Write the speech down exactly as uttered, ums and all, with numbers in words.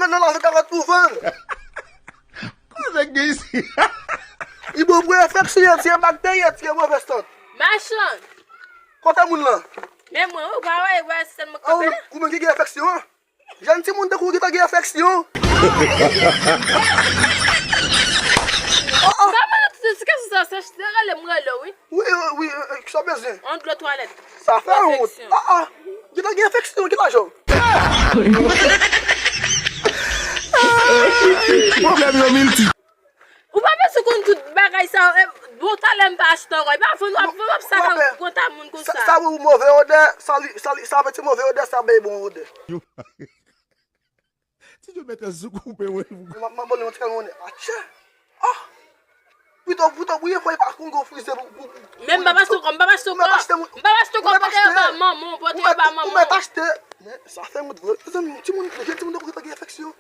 Men nan lavi karòt ou vann. Kote gen isi? Li bon pou enfeksyon, tire bakteri, tire move sant. Machann. Kote moun lan? Men mwen, ou pa wè, wè, sèl mwen kanpe la. Ou menm ki gen enfeksyon an? Jèn timoun tankou ou gentan gen enfeksyon. M pa mande tout se kesyon sa, se rele m rele w, wi. Wi, wi, wi, sa w bezwen? Yon dlo twalèt. Sa fè wont. Enfeksyon. Ah, ah. Gentan gen enfeksyon, ki laj ou? Pwoblèm yo milti. Ou pa bezwen konn tout bagay sa yo. Bon, talè m pa achte ankò. E pa vann w ap vann, w ap saka konta moun konsa. Sa, sa pou move odè, sa li, sa li, sa vle di move odè, sa bay bon odè. Ti Djo mèt sou koupe wi. M ap, m ap ban li yon ti kal monnen. Atchè! Ah! Pito, pito, bouye fòy pa kongo frize pou, pou, pou. Men m pa achte ankò, m pa achte ankò. M pa achte ankò, pote yo ba manman, pote yo ba manman. Ou mèt achte. Men sa fè m vre. Mezanmi, timoun, jèn timoun tankou sa gen enfeksyon.